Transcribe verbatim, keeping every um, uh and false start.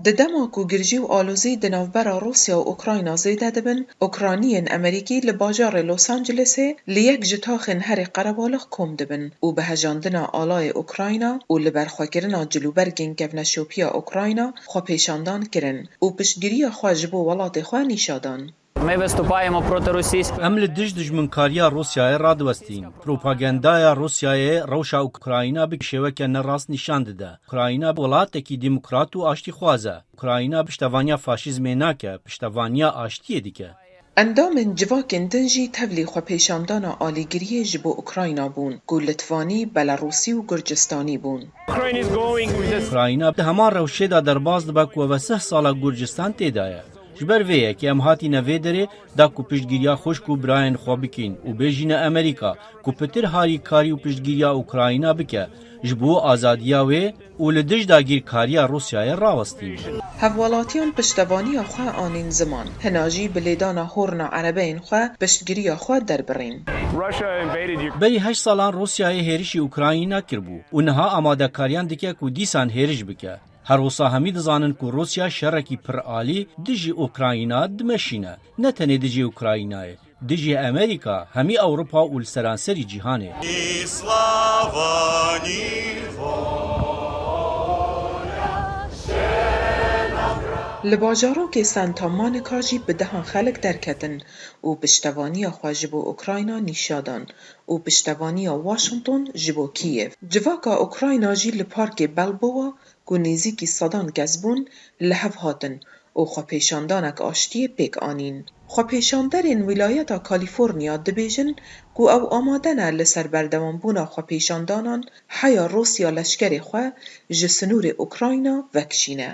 Di dema ku girjî û alozî di navbera Rûsya û Ukrayna zêde dibin, Ukraniyên Amerîkî li bajarê Los Angelesê li yek ji taxên herê qerebalix kom dibin û bi hejandina alayê Ukrayna û li berxwekirina cilûbergên kevneşopiya Ukrayna xwepêşandan kirin û piştgiriya xwe ji bo welatê xwe nîşa dan. Ми виступаємо проти російської. Em li dij dijminkariya Rûsyayê radiwestîn. Propagandaya Rûsyayê rewşa Ukrayna bi şêweke ne rast nîşan dide. Ukrayna welatekî demokrat û aştîxwaz e. Ukrayna piştevaniya faşîzmê nake, piştevaniya aştiyê dike. Endamên civakên din jî tevlî xwepêşandana alîgiriyê ji bo Ukrayna bûn, ku Litvanî, Belarûsî û Gurcistanî bûn. Ukrayna di heman rewşê de derbas dibe ku ve sih sala Gurcistan tê de ye. Ji ber vê yekê em hatîne vê derê da ku piştgiriya xwişk û birayên xwe bikîn û bêjîne Amerîka ku pitir harîkarî û piştgiriya Ukrayna bike ji bo azadiya wê û li dij dagîrkariya Rûsyayê rawestîn. Hevwelatiyan piştevaniya xwe anîn ziman, hina jî bi lêdana horna erebeyên xwe piştgiriya xwe derbirîn. Berî heşt salan Rûsyayê hêrişî Ukrayna kiribû û niha amadekariyan dike ku dîsan hêriş bike. Her wisa hemî dizanin ku Rûsya şerekî piralî dijî Ukrayna dimeşîne, ne tenê dijî Ukraynayê, dijî Amerîka, hemî Ewropa û li seranserî cîhanê. Li bajarokê Santa Monica jî bi dehan xelk derketin û piştevaniya xwe ji bo Ukrayna nîşa dan û piştevaniya Washington ji bo Kîev. Civaka Ukrayna jî li parkê Balboa, ku nêzîkî sedan kes bûn, li hev hatin û xwepêşandanek aştiyê pêk anîn. Xwepêşanderên Wîlayeta Kalîforniya dibêjin ku ew amade ne li ser berdewambûna xwepêşandanan heya Rûsya leşkerê xwe ji sinûrê Ukrayna vekişîne.